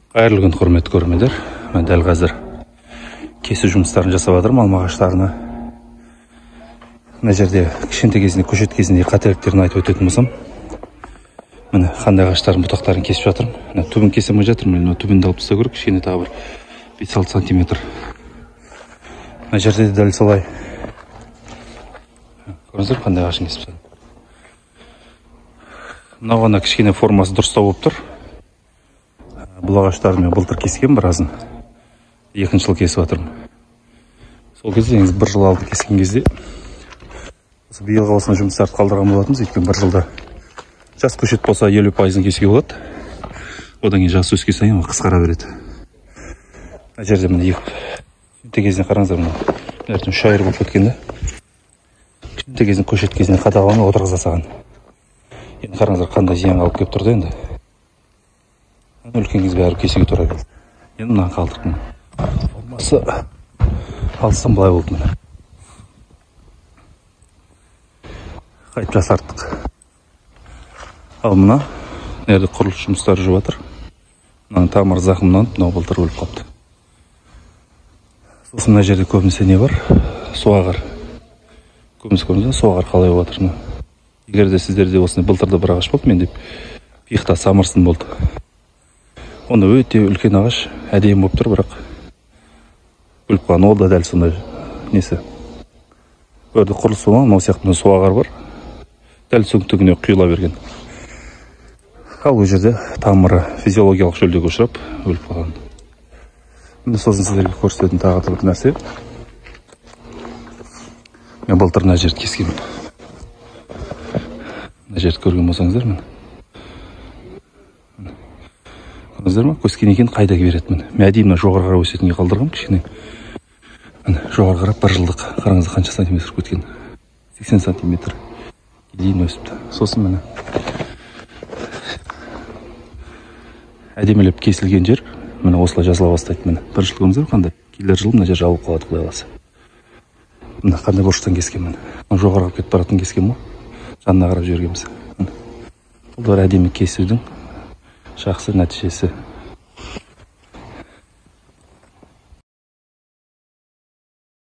Қайырлы күн, құрметті көрермендер. Мен дәл қазір кесу жұмыстарын жасап жатырмын алма ағаштарына. Мына жерде кішкентай кезінде, көшет кезінде қателіктерін айтып өтетін болсам, міне қандай ағаштардың бұтақтарын кесіп жатырмын. Мына түбін кесе алмай жатырмын, мына түбін де алып тастау керек, кішкене тағы бір 5-6 сантиметр. Мына жерде де дәл солай. Көрдіңіздер қандай ағашын кесіп тастадым. Мынау ғана кішкене формасы дұрыстау болып тұр. Бұл ағаштарды мен былтыр кескен біразын. Екінші жыл кесіп жатырмын. Сол кезде негізі бір жыл алдын кескен кезде осы биылғы осындай жұмыстарды қалдырған болатынбыз. Өйткені бір жылда жас көшет болса 50%-ын кесуге болады. Одан кейін жас өскен сайын ол қысқара береді. Мына жерде міне екі кішкентай кезінен қараңыздар, мына ертең үш айыр болып кеткен да. Кішкентай кезінен көшет кезінен қадағаламай отырғыза салған. Енді қараңыздар қандай зиян алып келіп тұр да енді. Үлкен кез бәрі кесуге тура келді. Енді мынаны қалдырдым. Формасы алыстан былай болды міне. Қайтып жасарттық. Ал мына жерде құрылыс жұмыстары жүріп жатыр. Мынаның тамыры зақымданып, мынау былтыр өліп қалыпты. Сосын мына жерде көбінесе не бар? Суағар. Көбінесе көрдіңіз бе? Суағар қалай болып жатыр мына. Егер де сіздерде осындай былтырда бір ағаш болды, менде пихта самырсын болды. Онда өте үлкен ағаш, әдемі болып тұр, бірақ өліп қалған. Ол да дәл сондай несі. Бұл жерде құрылыс болған, мынау сияқты мына суағар бар. Дәл түгіне құйыла берген. Ал ол жерде тамыры физиологиялық шөлдеуге ұшырап өліп қалған. Міне сосын сіздерге көрсететін тағы да бір нәрсе. Мен былтыр мына жерді кескенмін. Мына жерді көрген болсаңыздар, міне. Көрдіңіздер ме? Өскеннен кейін қайда береді міне. Мен әдейі мына жоғары қарап өсетінге қалдырғанмын кішкене. Міне жоғары қарап бір жылдық. Қараңыздар қанша сантиметр кеткен. 80 сантиметр дейін өсіпті. Сосын міне әдемілеп кесілген жер міне осылай жазыла бастайды міне. Бір жыл көрдіңіздер ме қандай? Келер жылы мына жер жабылып қалады құдай қаласа. Міне қандай бұрыштан кескен міне. Мына жоғары қарап кетіп баратын кескен ғой. Жанына қарап жібергенбіз. Міне. Бұл да бір әдемі кесудің жақсы нәтижесі.